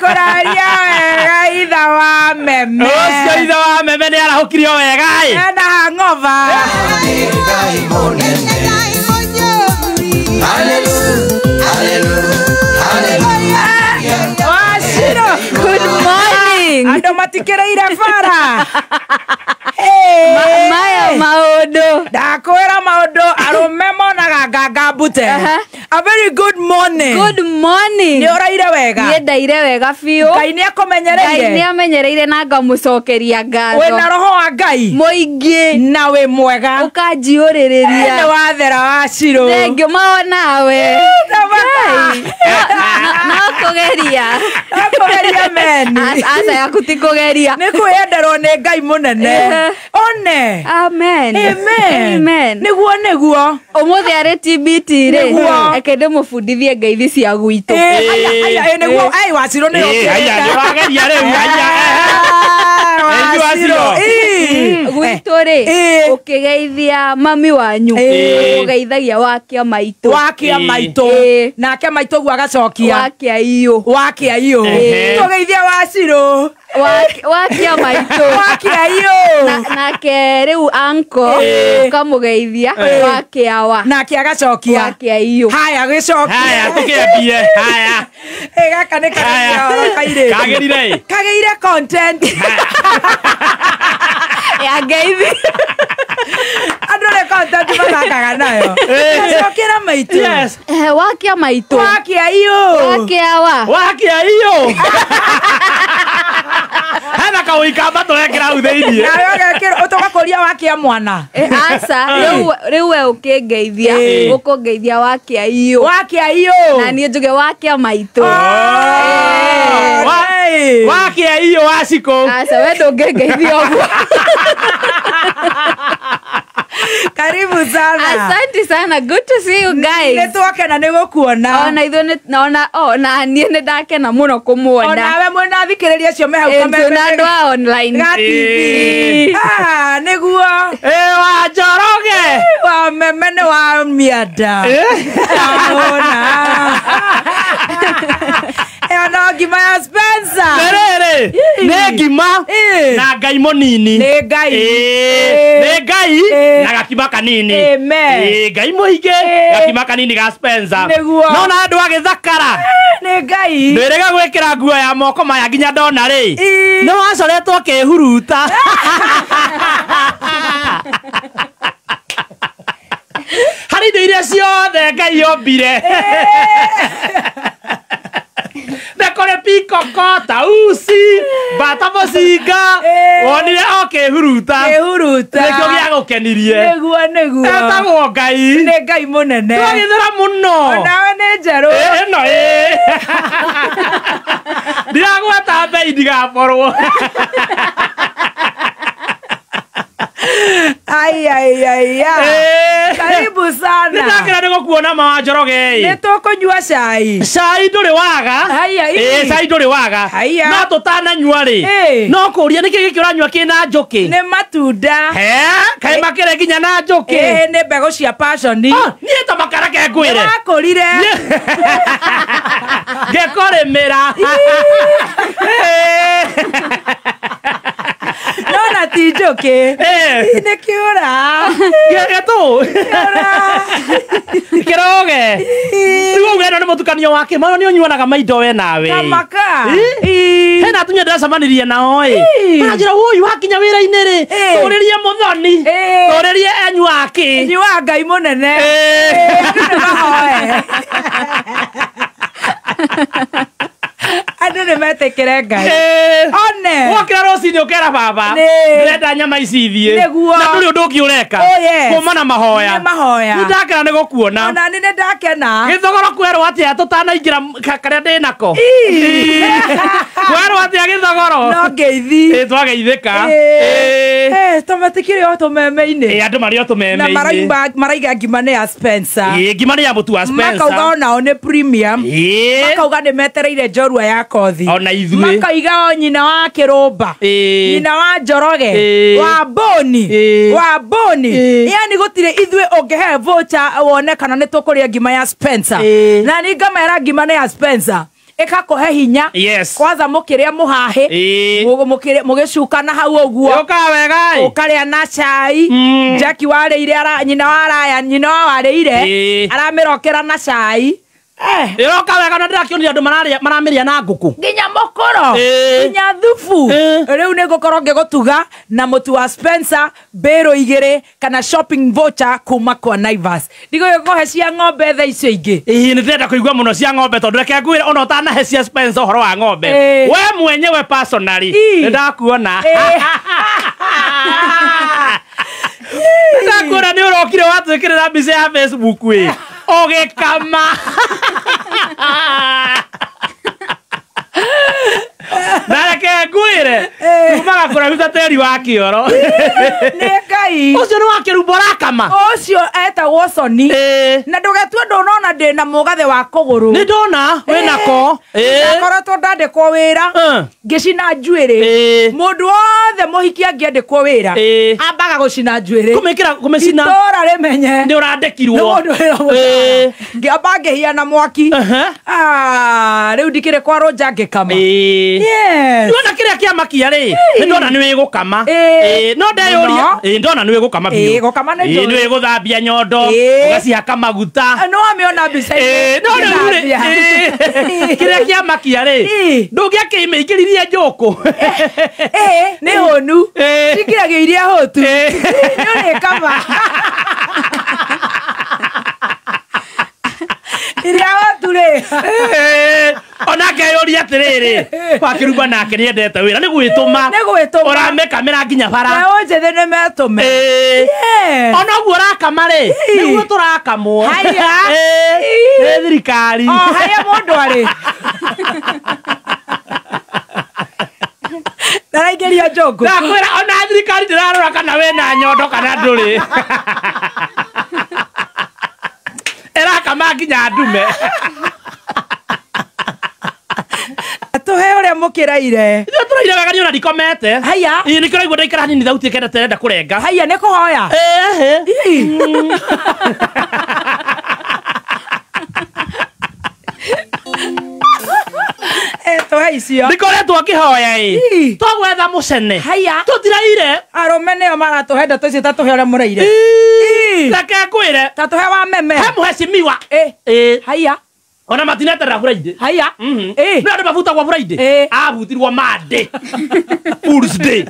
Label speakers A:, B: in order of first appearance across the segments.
A: Ndĩkũraria wega itha wa meme.
B: Ũcio ithe wa meme nĩ arahũkirio wega ĩ.
A: Ena hangover. Waciro.
C: Good morning.
A: Andũ matikĩrĩire bara.
C: Maya maũndũ.
A: Ndakwĩra maũndũ arũme monaga nganga mbute. A very good morning.
C: Good morning.
A: Nĩ ũraire wega.
C: Niĩ ndaire wega biũ.
A: Ngai nĩ
C: Ngai
A: akũmenyereire.
C: nĩ amenyereire na ngamũcokeria ngatho.
A: Wĩna roho wa Ngai.
C: Mũingĩ.
A: Na wĩ mwega.
C: Ũkanjiũrĩrĩria.
A: Nĩ wathera wa Shiro.
C: Thengiũ mao nawe.
A: Tabaka.
C: No kũgeria.
A: Kũgeria meni.
C: Aca yaku ti kũgeria.
A: Nĩ kwĩyenderwo nĩ Ngai mũnene. One.
C: Amen.
A: Amen.
C: Amen.
A: Nĩguo nĩguo.
C: Ũmũthĩ arĩ TBT rĩ.
A: Nĩguo.
C: Reke ndĩmũbundithie ngeithi cia gwitũ.
A: Ĩ, aya, aya, ĩ, nĩguo. Ai, wa Shiro nĩ
B: Ĩ, haya nĩ wageria rĩu haya. Ĩ, wa Shiro.
A: Ĩ.
C: Gwitũ rĩ
A: Ĩ.
C: ũkĩgeithia mami wanyu
A: Ĩ.
C: ũgeithagia wakia maitũ.
A: Wakia
B: Ĩ.
A: maitũ.
C: Ĩ.
A: Nake maitũ guo agacokia.
C: Wakia iyũ.
A: Wakia iyũ.
B: Ehe.
A: Tũgeithie wa Shiro.
C: Wakia maitũ.
A: Wakia iyũ.
C: Nake rĩu anko
A: Ĩ.
C: ũkamũgeithia wakiawa.
A: Nake agacokia.
C: Wakia iyũ.
A: Haya gĩcokia.
B: Haya tũkĩambie. Haya.
A: Ĩ, gaka nĩ
B: Haya.
A: kagĩire kairĩtu.
B: Kagĩrire ĩ.
A: Kagĩire content.
C: Ya ngeithi.
A: Andũ nĩ content mathakaga nayo. Gacokera maitũ.
B: Yes.
C: Wakia maitũ.
A: Wakia iyũ.
C: Wakiawa.
B: Wakia iyo. Hena kaũikamba tũrekĩra hau thĩiniĩ.
A: Nawe ũgekĩra ũtũgakũria wakia mwana.
C: Aca rĩu we ũkĩngeithia
B: Ĩ.
C: ũkũngeithia wakia iyũ.
A: Wakia iyũ.
C: Na niĩ njuge wakia maitũ.
A: Ĩ.
B: Wakia iyo wa Shiko.
C: Aca we ndũngĩngeithia ũguo.
A: Karibu sana.
C: Asante sana. Good to see you guys.
A: Nĩ twakena nĩ gũkuona.
C: Ona ithuĩ ona ona niĩ nĩ ndakena mũno kũmuona.
A: Onawe mwĩna thikĩrĩria acio me hau
C: Ĩ, twĩna andũ a online.
A: Ga TV.
B: Ĩ.
A: Ah, nĩguo.
B: Ĩ wa Njoroge.
A: Wa meme nĩ wa mĩanda. Ahona. Ĩyo no ngima ya Spencer.
B: Rĩrĩ nĩ ngima
A: Ĩ.
B: na Ngai mũnini.
A: Nĩ Ngai.
B: Ĩ,
A: Ĩ.
B: nĩ Ngai
A: Ĩ.
B: na gakima kanini.
A: Amen.
B: Ĩ, Ngai mũingĩ
A: Ĩ.
B: gakima kanini ga Spencer.
A: Nĩguo.
B: No na andũ agĩthakara.
A: Nĩ Ngai.
B: Ndwĩrĩga gwĩkĩra nguo ya moko maya nginya ndona rĩ.
A: Ĩ.
B: Nĩ wacoretwo kĩhuruta. Harĩ indo iria ciothe Ngai ombire. Nĩ kũrĩ pikoko, tausi, mbata mũcinga.
A: Ĩ.
B: Wonire o kĩhuruta.
A: Kĩhuruta.
B: Nĩkĩo gĩagũkenirie.
A: Nĩguo nĩguo.
B: Etagwo Ngai.
A: Nĩ Ngai mũnene.
B: Twagĩthera mũno.
A: Onawe nĩ njerũ.
B: Ĩ, ĩno ĩ. Ndiragweta mbei ndigaborwo.
A: Ai ai ai ai.
B: Ĩ.
A: Karibu sana.
B: Nĩndakena nĩ gũkuona ma wa Njoroge
A: Nĩ
B: ĩ.
A: tũkũnyua cai.
B: Cai ndũrĩ waga.
A: Haya, ĩ.
B: Ĩ, cai ndũrĩ waga.
A: Haya.
B: No tũtananyua rĩ.
A: Ĩ.
B: No kũria nĩkĩ gĩkĩ ũranyua kĩna njũkĩ?
A: Nĩ matunda.
B: He, kaĩ makĩrĩ nginya na njũkĩ?
A: Ĩ, nĩ mbegũ cia passion.
B: Ah, niĩ ta makara ke ngwĩre.
A: Wakũrire.
B: Ngĩkũrĩmĩra. Ĩ.
A: No na ti njũkĩ.
B: Ĩ.
A: Nĩ kĩũra.
B: Gĩtũ.
A: Kĩũra.
B: Kĩroge. Rĩu ũguo ĩno nĩ mũtukanio wa kĩ? Mayo nĩ ũnyuanaga maindo we nawe.
A: Kamaka.
B: Ĩ. Hena atumia ndĩracemanirie nao ĩ.
A: Ĩ.
B: Maranjĩra wũi wakinya wĩra-inĩ rĩ.
A: Ĩ.
B: Tũrĩrie mũthoni.
A: Ĩ.
B: Tũrĩrie enyu akĩ.
A: Nyua Ngai mũnene.
B: Ĩ.
A: Andũ nĩ mahoe. Andũ nĩ metĩkĩre Ngai.
B: Ĩ.
A: One.
B: Wokĩra rũcinĩ ũkera baba.
A: Nĩ.
B: Ndĩrenda nyama ici ithiĩ.
A: Nĩguo.
B: Na ndũrĩ ũndũ ũngĩ ũreka.
A: Oh, yes.
B: Kuma na mahoya.
A: Nĩ mahoya.
B: Nĩ ndakena nĩ gũkuona.
A: Ona nĩ ndakena.
B: Gĩthogoro kwerwo atĩa tũtanaingĩra karĩa ndĩ nako. Kwerwo atĩa gĩthogoro.
A: No ngeithi.
B: Ĩ twageithĩka.
A: Ĩ.
B: Ĩ.
A: Ĩ, to matikĩrĩ o tũmeme-inĩ.
B: Ĩ andũ marĩ o
A: Na
B: tũmeme-inĩ.
A: maraiga ngima nĩ ya Spencer.
B: Ĩ ngima nĩ ya mũtu wa
A: Makauga
B: Spencer.
A: onao nĩ premium.
B: Ĩ.
A: Makauga nĩ metereire njorua ya kothi.
B: Ona ithuĩ.
A: Makauga o nyina wa kĩrũmba.
B: Ĩ.
A: Nyina wa Njoroge.
B: Ĩ.
A: Wa Mboni.
B: Ĩ.
A: Wa Mboni.
B: Ĩ.
A: Yani gũtirĩ ithuĩ ũngĩhe voucher wone kana nĩ tũkũrĩa ngima ya Spencer.
B: Ĩ.
A: Na nĩ ngamera ngima nĩ ya Spencer. Ĩgakũhe hinya.
B: Yes.
A: Kwanza mũkĩrĩa mũhahĩ.
B: Ĩĩ.
A: Mũgĩcukana hau ũguo.
B: Yũkaga wega ĩ.
A: Ũkarĩa na cai. Jackie warĩire nyina wa Ryan, nyina wa warĩire.
B: Ĩĩ.
A: Aramĩrokera na cai.
B: Ĩroka wega na ndĩrakĩonire andũ maramĩrĩa na ngũkũ.
A: Nginya mũkũro.
B: Ĩĩ.
A: Nginya thubu.
B: Ĩĩ.
A: Rĩu nĩ ngũkorwo ngĩgũtuga na mũtu wa Spencer mbĩrũ 2 kana shopping voucher kuma kwa Naivas. Ndigũgĩkũhe cia ng'ombe thaa icio ingĩ.
B: Ĩĩ nĩ ndĩrenda kũigua mũno cia ng'ombe tondũ reke ngwĩre ona ũtanahe cia Spencer ũhoro wa ng'ombe.
A: Ĩĩ.
B: We mwenyewe personally
A: Ĩĩ.
B: nĩ ndakuona.
A: Ĩĩ.
B: Nĩ ndakuona nĩ ũrokire watwĩkĩrĩra mbica ya Facebook ĩ. Ũgĩkama. Na reke ngwĩre umaga kũraihu ta tĩri wa kĩoro.
A: Nĩ Ngai.
B: Ũcio nĩ wa kĩrumbo ũrakama.
A: Ũcio etagwo Soni.
B: Ĩĩ.
A: Na ndũgetue ndũnona ndĩna mũgathe wa kũgũrũ.
B: Nĩ ndona wĩnako. Ĩĩ.
A: Ndakoretwo ndandĩkwo wĩra. Ngĩcina njuĩrĩ.
B: Ĩĩ.
A: Mũndũ wothe mũhiki angĩandĩkwo wĩra.
B: Ĩĩ.
A: Ambaga gũcina njuĩrĩ.
B: Kũmĩkĩra kũmĩcina.
A: Itũra rĩmenye.
B: Nĩ ũrandĩkirwo.
A: Nĩ mũndũ wĩra
B: Ĩĩ.
A: mũcara. Ngĩamba ngĩhiana mwaki.
B: Aha.
A: Ah, rĩu ndikĩrĩ kwa rũnja ngĩkama.
B: Ĩĩ.
A: Yes.
B: Ndona kĩrĩa kĩamakia rĩ, nĩ ndona nĩ wĩgũkama.
A: Ĩĩ.
B: Ĩĩ, no ndeyũria.
A: Mũno.
B: Ĩĩ, ndona nĩ wĩgũkama biũ.
A: Ĩĩ, gũkama nĩ
B: Ĩĩ,
A: njũĩ.
B: nĩ wĩgũthambia nyondo,
A: Ĩĩ.
B: ũgacihaka maguta.
A: No wamĩona mbica-inĩ.
B: Ĩĩ, no rĩu rĩ,
A: Ngĩthambia.
B: ĩĩ, kĩrĩa kĩamakia rĩ,
A: Ĩĩ.
B: ndũngĩakĩmĩingĩririe njũkũ.
A: Ĩĩ, nĩ hũnu.
B: Ĩĩ.
A: Cingĩragio iria hũtu.
B: Ĩĩ.
A: Nĩ ũrĩkama. Iria hũtu rĩ.
B: Ĩĩ, ona ngeyũria atĩrĩrĩ, wakĩrumba nake nĩendete wĩra nĩ gwĩtũma.
A: Nĩ gwĩtũma.
B: Ũramĩkamĩra nginya bara.
A: Mbeũ njĩthĩ nĩ metũme.
B: Ĩĩ.
A: Yes.
B: Ona ũguo ũrakama rĩ, nĩguo tũrakamwo.
A: Haiya.
B: Ĩĩ, nĩ thirikari.
A: O harĩa mũndũ arĩ. Ndaraingĩria njũngũ.
B: Ndakwĩra ona thirikari ndĩrarora kana wĩna nyondo kana ndũrĩ. Ĩrakama nginya ndume.
A: Tũhe ũrĩa mũkĩraire.
B: Ithuĩ tũraire wega niĩ ona ndikomete.
A: Haiya.
B: Ĩĩ nĩkĩo ũraigua ndaikara hanini thauti ĩkenda ta ĩrenda kũrenga.
A: Haiya nĩ kũhoya.
B: Ĩĩ.
A: Ii. Tũhe icio.
B: Ndikoretwo ngĩhoya ĩ.
A: Ii.
B: Twagwetha mũcene.
A: Haiya.
B: Tũtiraire.
A: Arũme nĩo maratũhe ndeto icio ta tũhe ũrĩa mũraire. Ii.
B: Reke ngwĩre.
A: Ta tũhe wa meme.
B: He mũhecimiwa.
A: Ĩ.
B: Ĩĩ.
A: Haiya.
B: Ona matineterera Friday.
A: Haiya. Ĩ.
B: Nĩ andũ mabutagwo Friday.
A: Ĩ.
B: Abutirwo Monday. Fools Day.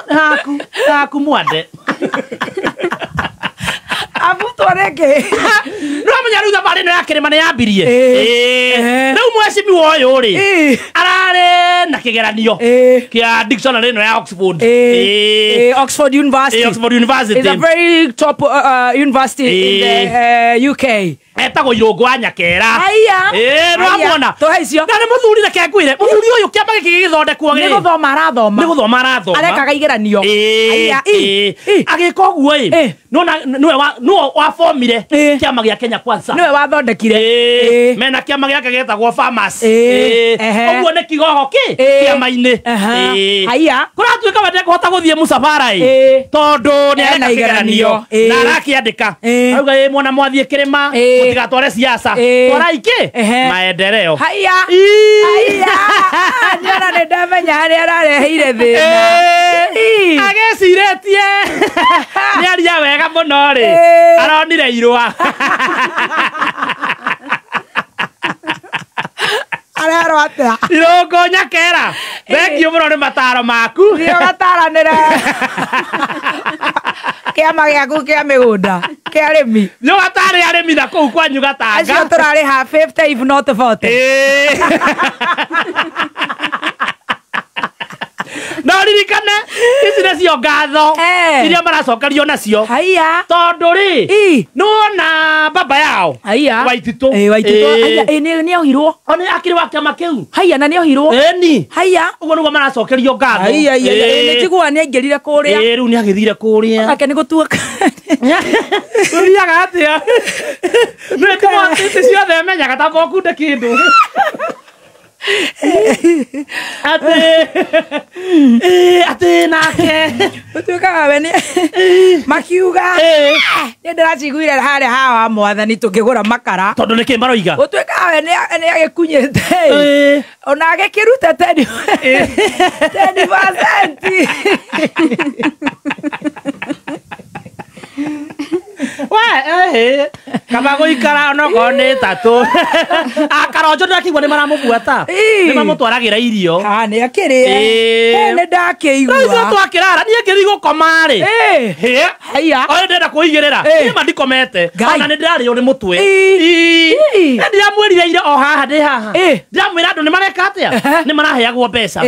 B: Haku, haku mwande.
A: Abutwo rĩngĩ.
B: No menya rĩu thabarĩ ĩno ya kĩrĩma nĩ yambirie.
A: Ĩ.
B: Ĩ. Rĩu mũhecimiwa ũyũ rĩ,
A: Ĩ.
B: ararĩ na kĩgeranio
A: Ĩ.
B: kĩa dictionary ĩno ya Oxford.
A: Ĩ.
B: Ĩ.
A: Ĩ, Oxford University.
B: Ĩ, Oxford University.
A: It's a very top university in the UK.
B: Etagwo Irũngũ wa Nyakera.
A: Haiya.
B: Ĩ, nĩwamwona.
A: Tũhe icio.
B: Na nĩ mũthuri reke ngwĩre, mũthuri ũyũ kĩama gĩkĩ gĩgĩthondekwo
A: Nĩ
B: rĩ,
A: gũthoma arathoma.
B: nĩ gũthoma arathoma.
A: Arekaga igeranio.
B: Ĩ,
A: Haiya.
B: ĩ.
A: Ĩ.
B: Agĩka ũguo ĩ,
A: Ĩ.
B: nĩwona nĩwe wabomire
A: Ĩ.
B: kĩama gĩa Kenya Kwanza.
A: Nĩwe wathondekire.
B: Ĩ,
A: Ĩ.
B: mena kĩama gĩake gĩtagwo Farmers.
A: Ĩ.
B: Ĩ,
A: Ehe.
B: ũguo nĩ kigogo kĩ
A: Ĩ.
B: kĩama-inĩ.
A: Aha.
B: Ĩ.
A: Haiya.
B: Kũratuĩka we ndekũhota gũthiĩ mũcabara ĩ,
A: Ĩ.
B: tondũ nĩ
A: Ena
B: areka
A: igeranio.
B: kĩgeranio
A: Ĩ.
B: na arakĩandĩka.
A: Ĩ.
B: Arauga ĩ mwana mwathiĩ kĩrĩma
A: Ĩ.
B: mũtigatware siasa.
A: Ĩ.
B: Twarai kĩ?
A: Ehe.
B: Maendeleo.
A: Haiya.
B: Ĩ.
A: Haiya. Nyona nĩ ndamenya harĩa arareheire thĩna.
B: Ĩ.
A: Ĩ.
B: Agĩcirĩtie nĩ aria wega mũno rĩ,
A: Ĩ.
B: aronire irũa.
A: Arerwo atĩa?
B: Irũngũ Nyakera, thengiũ mũno nĩ mataro maku.
A: Thiĩ ũgataranĩre kĩama gĩaku kĩa mĩgũnda kĩa arĩmi.
B: Nĩ ũgatarĩ arĩmi na kũu kwanyu Gatanga.
A: Acio tũrarĩha 50 if not 40.
B: Ĩ. No ririkane ici nĩcio ngatho
A: Eh.
B: iria maracokerio nacio
A: Haiya.
B: tondũ rĩ
A: Ĩ.
B: nĩwona baba yao
A: Haiya.
B: Waititũ.
A: Ĩ, Waititũ.
B: Ĩ.
A: Haiya, ĩ, nĩ ohirwo.
B: Ona akĩrĩ wa kĩama kĩu.
A: Haiya na nĩ ohirwo.
B: Ĩni.
A: Haiya.
B: Ũguo nĩguo maracokerio ngatho.
A: Haiya, haiya,
B: Ĩ.
A: ĩ, nĩ njiguaga nĩ aingĩrire kũrĩa.
B: Ĩ, rĩu nĩ agĩthire kũrĩa.
A: Nake nĩ gũtuĩka.
B: Ũthiaga atĩa? Nĩ timothĩ ciothe menyaga ta mokunde kĩndũ. Atĩ nake
A: ũtuĩkaga we nĩ makiuga nĩ ndĩraciguire harĩa hawa mwathani tũkĩgũra makara
B: tondũ nĩkĩ maroiga
A: ũtuĩkaga we nĩ agĩkunyĩte ona agĩkĩruta 10%.
B: We kaba gũikara onokorwo nĩ 3 akaronjo ndĩrakĩigua nĩ maramũbuata nĩ mamũtwaragĩra irio
A: nĩ akĩrĩe nĩ ndakĩigua
B: rĩu twakĩrara niĩ ngĩthiĩ gũkoma rĩ
A: haiya
B: oyo ndĩrenda kũigĩrĩra niĩ ma ndikomete ona nĩ ndĩrarĩo nĩ mũtwe ndĩramwĩrire ira o haha ndĩ haha ndĩramwĩra andũ nĩ mareka atĩa nĩ maraheagwo mbeca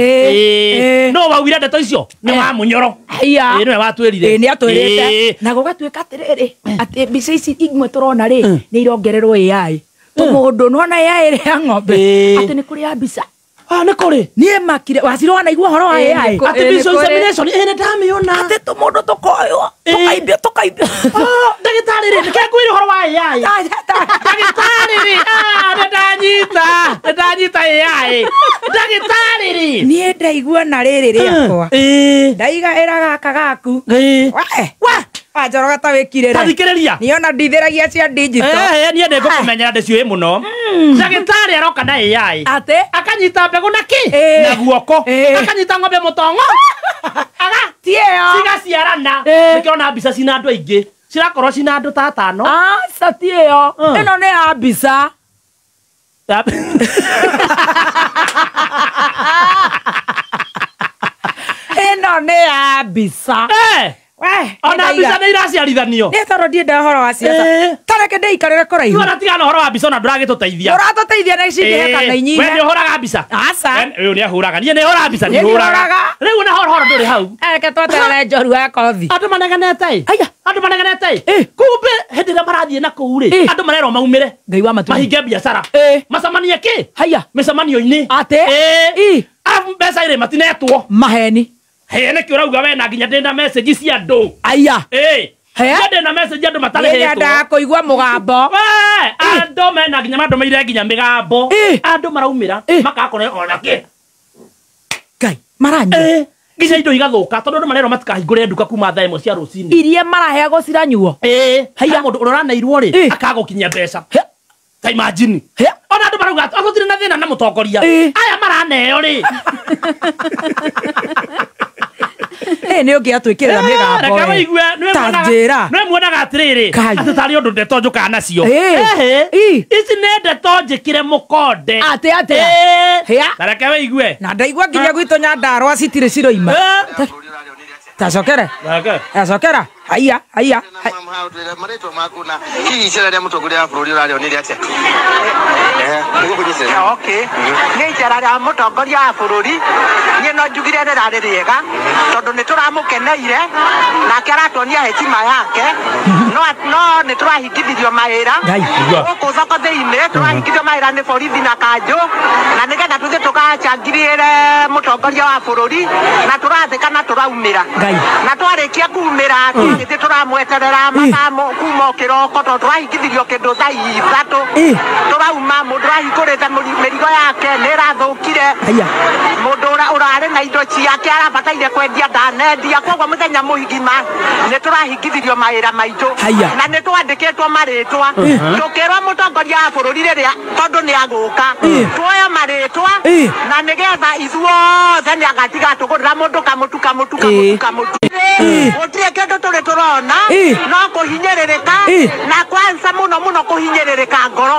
B: no waugire ndeto icio nĩ wa Mũnyoro nĩwe watwĩrire
A: nĩ atwĩrĩte na gũgatuĩka atĩrĩrĩ atĩ mbica ici imwe tũrona rĩ nĩ irongererwo AI tũmũndũ nĩwona AI ĩrĩa ya ng'ombe atĩ nĩ kũrĩ ya mbica
B: nĩ kũrĩ
A: niĩ makire wacirwo wanaigua ũhoro wa AI
B: artificial insemination nĩ ndamĩona
A: atĩ tũmũndũ tũkoywo tũkaimbio tũkaimbio
B: ndagĩtarĩ rĩ nĩke ngwĩre ũhoro wa AI ndagĩtarĩ rĩ nĩ ndanyita AI ndagĩtarĩ rĩ
A: niĩ ndaigua na rĩrĩ rĩakwa ndaiga ĩra gaka gaku we wanjoroga ta wĩkire
B: ta thikĩrĩria
A: niĩ ona ndithĩragia cia digital
B: niĩ nĩ ngũkũmenyera ndĩciũĩ mũno ndagĩtarĩ aroka na AI
A: atĩ
B: akanyita mbegũ na kĩ na guoko akanyita ng'ombe mũtongo aga
A: ti ĩyo
B: cigaciarana nĩkĩrona mbica cina andũ aingĩ cirakorwo cina andũ ta atano
A: aca ti ĩyo ĩno nĩ ya mbica ĩno nĩ ya mbica
B: ona mbica nĩ iraciarithanio
A: nĩ tondũ ndienda ũhoro wa ciaca tareke ndĩikarĩre kũraihu
B: ona tigana ũhoro wa mbica ona ndũragĩtũteithia
A: ũratũteithia na ici ingĩhe kana inyihe
B: we nĩ ũhũraga mbica
A: aca
B: ũyũ nĩ ahũraga niĩ nĩ hũraga mbica nĩ hũraga rĩu na ũhoro ndũrĩ hau
A: reke tweterere njorua ya kothi
B: andũ manegenete ĩ andũ manegenete ĩ kumbe hĩndĩ ĩrĩa marathiĩ na kũu rĩ andũ marerwo maumĩre
A: Ngai wa matu
B: mahinge biacara macemanie kĩ
A: haiya
B: mĩcemanio-inĩ
A: atĩ
B: arabu mbeca rĩ matinetwo
A: maheni
B: He nĩkĩ ũrauga we na nginya ndĩna message cia andũ
A: aya
B: ndĩna message andũ matarĩhĩtwo
A: nyendaga kũigua mũgambo
B: andũ mena nginya mandũmĩire nginya mĩgambo andũ maraumĩra makakorwo ona kĩ
A: Ngai maranyua
B: nginya indo igathũka tondũ andũ marerwo matikahingũre nduka kuma thaa 1 cia rũcinĩ
A: iria maraheagwo ciranyuo
B: haiya mũndũ ũrĩa ũraneirwo rĩ akaga gũkinyia mbeca ta imagine ona andũ marauga gũtirĩ na thĩna na mũtongoria aya maraneo rĩ
A: nĩ ũngĩatwĩkĩrĩra mĩgambo ta njĩra
B: nĩ muonaga atĩrĩrĩ atĩ tarĩ ũndũ ndeto njũkaga nacio ici nĩ ndeto njĩkĩre mũkonde
A: atĩ atĩa
B: ta reke wĩigue
A: na ndaigua nginya gwitũ Nyandarũa citirĩ ciroima tacokere tacokera haiya haiya
D: marĩtwa maku na hihi icera rĩa mũtongoria wa bũrũri ũrarĩonire atĩa
E: okay nĩ icera rĩa mũtongoria wa bũrũri niĩ no njugire rĩrarĩ rĩega tondũ nĩ tũramũkeneire nake aratuonia heshima yake no nĩ tũrahingithirio mawĩra gũkũ thoko thĩinĩ tũrahingithio mawĩra nĩ borithi na kanjũ na nĩgetha tũthiĩ tũgacangirĩre mũtongoria wa bũrũri na tũrathĩka na tũraumĩra na twarĩkia kumĩra tũragĩthiĩ tũramweterera mathaa kuma o kĩroko tondũ tũrahingithirio kĩndũ thaa 3 tũrauma mũndũ ũrahingũrĩte mĩrigo yake nĩ ĩrathũkire mũndũ ũrarĩ na indo ciake arabataire kwendia ndanendia koguo mũthenya mũgima nĩ tũrahingithirio mawĩra maitũ na nĩ twandĩkĩtwo marĩtwa tũkĩrwo mũtongoria wa bũrũri rĩrĩa tondũ nĩ agũka tuoye marĩtwa na nĩgetha ithuothe nĩ agatiga tũgũrĩra mũndũ kamũtu kamũtu kamũtu kamũtu gũtirĩ kĩndũ tũrĩ tũrona no kũhinyĩrĩrĩka na kwanza mũno mũno kũhinyĩrĩrĩka ngoro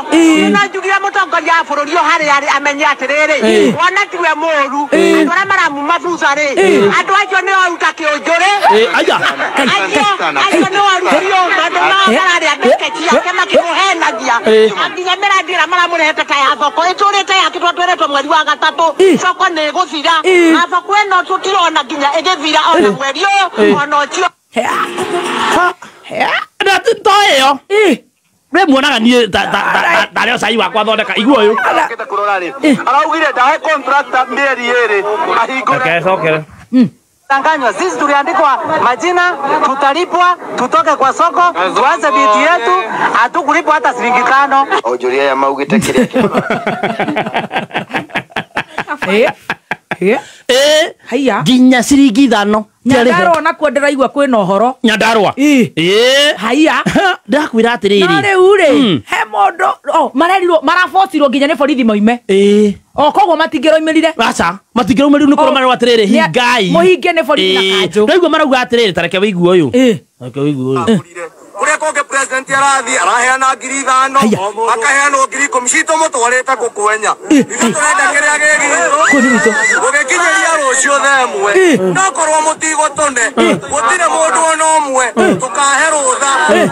E: no njugire mũtongoria wa bũrũri o harĩa arĩ amenye atĩrĩrĩ wona tiwe mũũru andũ arĩa maramuma thutha rĩ andũ acio nĩ oruta kĩũnjũrĩ acio nĩ oru biũ tondũ no mararĩa mbeke ciake makĩmũhenagia nginya mĩrandi ĩrĩa maramũrehete ta ya thoko ĩtũrĩte yakĩtwo tweretwo mweri wa 3 thoko nĩ ĩgũthira na thoko ĩno tũtirona nginya ĩgĩthira ona mweri ũyũ ona ũcio
B: to ĩyo we muonaga niĩ ndarĩ o cai wakwa thondeka igua ũyũ
D: araugire ndahe contractor mĩeri 2 ahingũre
B: cokere
E: Tanganywa, sisi tuliandikwa majina, tutalipwa, tutoke kwa soko, tuanze biti yetu, hatukulipwa hata shilingi 5.
D: Onjoria ya maugite kĩrĩa
A: Ĩ. Ĩ.
B: Ĩ.
A: Haiya.
B: Nginya ciringi ithano tiarĩhe.
A: Nyandarũa nakuo ndĩraigua kwĩna ũhoro.
B: Nyandarũa.
A: Ĩ.
B: Ĩ.
A: Haiya.
B: Ndakwĩra atĩrĩrĩ.
A: No rĩu rĩ, he mũndũ oh, marerirwo marabotirwo nginya nĩ borithi moime.
B: Ĩ.
A: O koguo matingĩroimĩrire.
B: Aca, matingĩraumĩrire rĩu nĩ kũrwo
A: Oh.
B: marerwo atĩrĩrĩ,
A: Nĩ-
B: hingai.
A: mũhinge nĩ borithi na
B: Ĩ.
A: kanjũ.
B: Ndaigua marauga atĩrĩrĩ, ta reke wĩigue ũyũ.
A: Ĩ.
B: Reke wĩigue ũyũ.
D: Kuria kũngĩ president arathiĩ araheana 5,000 akaheanwo 10,000 citũ mũtwarĩte kũkwenya ithuĩ tũrenda kĩrĩa gĩ gitũ gũgĩkinyĩria rũciũ thaa ĩmwe no korwo mũtigũtũne gũtirĩ mũndũ ona ũmwe tũkahe rũtha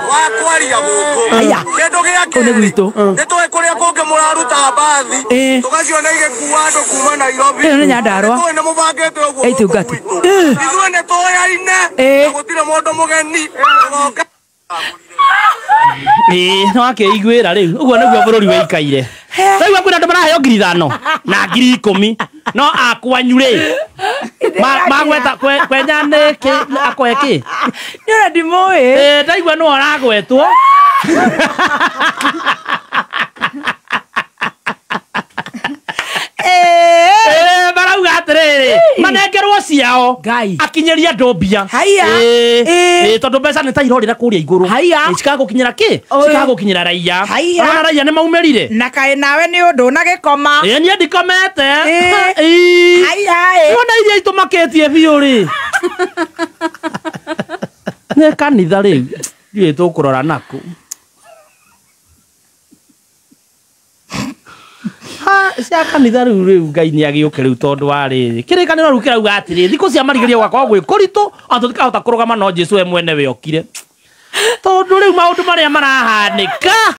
D: wa kwaria gũkũ
A: Haiya.
D: kĩndũ gĩa
A: Kũu nĩ
D: kerĩ
A: gwitũ.
D: nĩ tũĩ kũrĩa kũngĩ mũraruta mbathi
A: Ĩ.
D: tũgaciona igĩkua andũ kuma Nairobi
A: Ĩno nĩ Nyandarũa.
D: Nĩ tũĩ nĩ mũbangĩte ũguo
A: Ĩ,
D: gũkũ
A: Tungati.
D: gwitũ.
A: Ĩ.
D: Ithuĩ nĩ tũyaine
A: Ĩ.
D: na gũtirĩ mũndũ mũgeni ũgoka.
B: Ĩ, nĩ wakĩiguĩra rĩu ũguo nĩguo bũrũri wĩikaire. Ndaigua kwĩna andũ maraheo 5,000 na 10,000 no akwanyu rĩ magweta kwenya nĩ kĩ akwe kĩ.
A: Nĩ ũrĩa ndimũĩ.
B: Ĩ, ndaigua nĩwe ũragwetwo. Ĩ, marauga atĩrĩrĩ manengerwo ciao
A: Ngai.
B: akinyĩria andũ mbia.
A: Haiya.
B: Ĩ,
A: Ĩ.
B: ĩ, tondũ mbeca nĩ ta irorĩra kũrĩa igũrũ.
A: Haiya.
B: Ĩ, cikaga gũkinyĩra kĩ
A: Oi.
B: cikaga gũkinyĩra raia.
A: Haiya.
B: Ona raia nĩ maumĩrire.
A: Na kaĩ nawe nĩ ũndũ na gĩkoma.
B: Ĩ, niĩ ndikomete.
A: Ĩ.
B: Ĩ.
A: Haiya ĩ.
B: Wona iria itũmakĩtie biũ rĩ. Nĩ kanitha rĩu ndiũĩ tũkũrora nakũ. Ha, cia kanitha rĩu rĩu Ngai nĩ agĩũke rĩu tondũ wa rĩrĩ kĩrĩkanĩro rĩu kĩrauga atĩrĩ thikũ cia marigĩrĩrio gwakorwo gwĩ kũritũ ona tũtikahota kũrũgama no Jesũ we mwene we okire tondũ rĩu maũndũ marĩa marahanĩka.